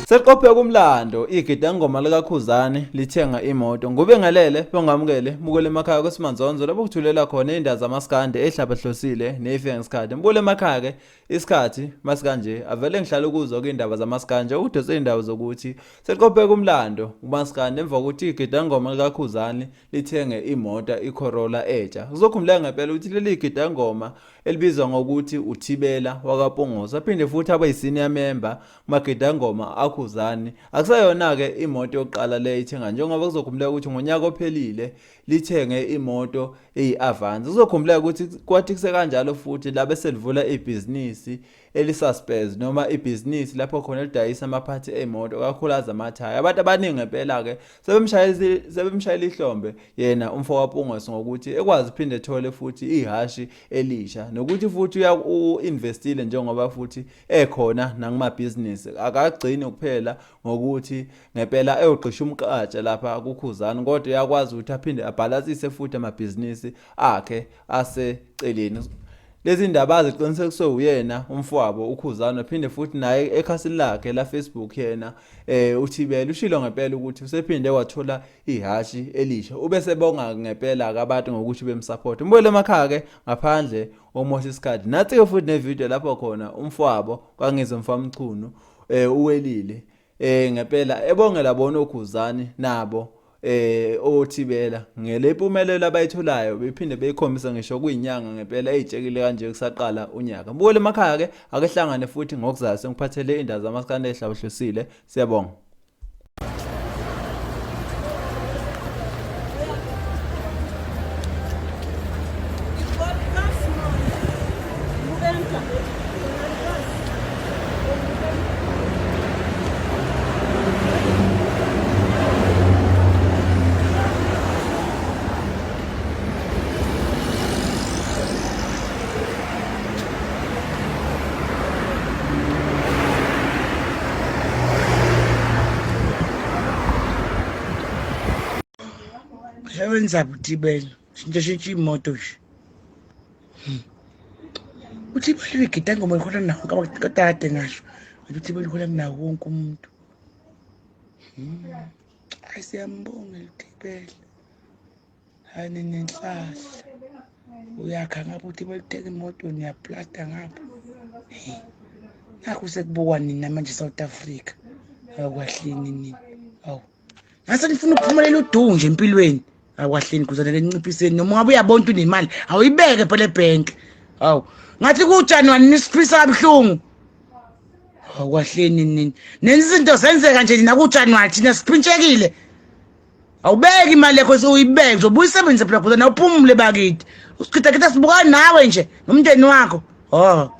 Seliqopheka umlando igidangoma likaKhuzani lithenga imoto. Ngubengelele bongamukele mukele emakhaya kwesimanzonzo lapho kuthulela khona indaba zamaskande ehlabahlosile neyifike ngesikhathi. Mukele emakhaya ke isikhathi masikanje avele ngihlale ukuzwa kuyindaba zamaskande ukudonsa indaba zokuthi seliqopheka umlando umaskande emva kokuthi igidangoma likaKhuzani lithenge imoto iCorolla entsha. Kuzokhumbuleka ngempela ukuthi leli gidangoma elibizwa ngokuthi uThibela wakaPongoza aphinde futhi abe yi-senior member Magidangoma akhuzani akusayona-ke imoto yokuqala le ithenga njengoba kuzokhumbuleka ukuthi ngonyaka ophelile lithenge imoto eyi-Avanza. Kuzokhumbuleka ukuthi kwathi kusekanjalo futhi labe selivula ibhizinisi elisuspense noma ibhizinisi lapho khona elidayisa amaphathi ey'moto kakhulukazi amathaya. Abantu abaningi ngempela-ke sebemshayela ihlombe yena umfo kaPungose ngokuthi ekwazi phinde ethole futhi ihhashi elisha nokuthi futhi u-investile njengoba futhi ekhona nakumabhizinisi akagcini kuphela ngokuthi ngempela eyogqisha umqatsha lapha kuKhuzani kodwa uyakwazi ukuthi aphinde abhalansise futhi amabhizinisi akhe aseceleni. Lezi ndaba ziqinisekiswe uyena umfowabo uKhuzani waphinde futhi naye ekhasini lakhe la Facebook yena eh uThibela ushilo ngempela ukuthi usephinde wathola ihhashi elisha ubesebonga ngempela abantu ngokuthi bemsupport. Mbuyele emakhaya ke ngaphandle omosha isikhathi. Nathi ke futhi nevideo lapho khona umfowabo kwaNgizwe Mfamchunu eh uwelile eh ngempela ebongela bona oKhuzani nabo eh othibela ngele impumelelo abayitholayo bephinde beyikhombisa ngisho kuyinyanga ngempela eyitshekile kanje kusaqala unyaka. Mbukele emakhaya ke ake hlangane futhi ngokuzayo sengiphathele indaba zamaskandi ehlabahlosile. Siyabonga. Sebenza buthibela shintsha shintsha imoto nje. Hmm. Uthi imali igida ngoma ihola nawo kadade ngasho. Uthi imali ihola nawo wonke umuntu. Hmm. Hayi siyambonga uthibela. Hayi ninenhlahla. Uyakha ngapha uthi belithenga imoto niyaplata ngapha. Hey. Nakhu sekubukwa nina manje South Africa. Awukwahleni nini. Awu. Ngase nifuna ukuphumelela udu nje empilweni. Awukwahleni kuzanele ninciphiseni noma ungabe uyabona ukuthi unemali awuyibeke phela ebhenki. Awu. Ngathi kuJanuary nisiphisa kabuhlungu. Awukwahleni nini. Nenza izinto zenzeka nje nina kuJanuary thina siphintshekile. Awubeki imali yakho uyibeke uzobuya isebenzise phela khona uphumule bakithi. Usichitha chitha sibukana nawe nje nomndeni wakho. Oh.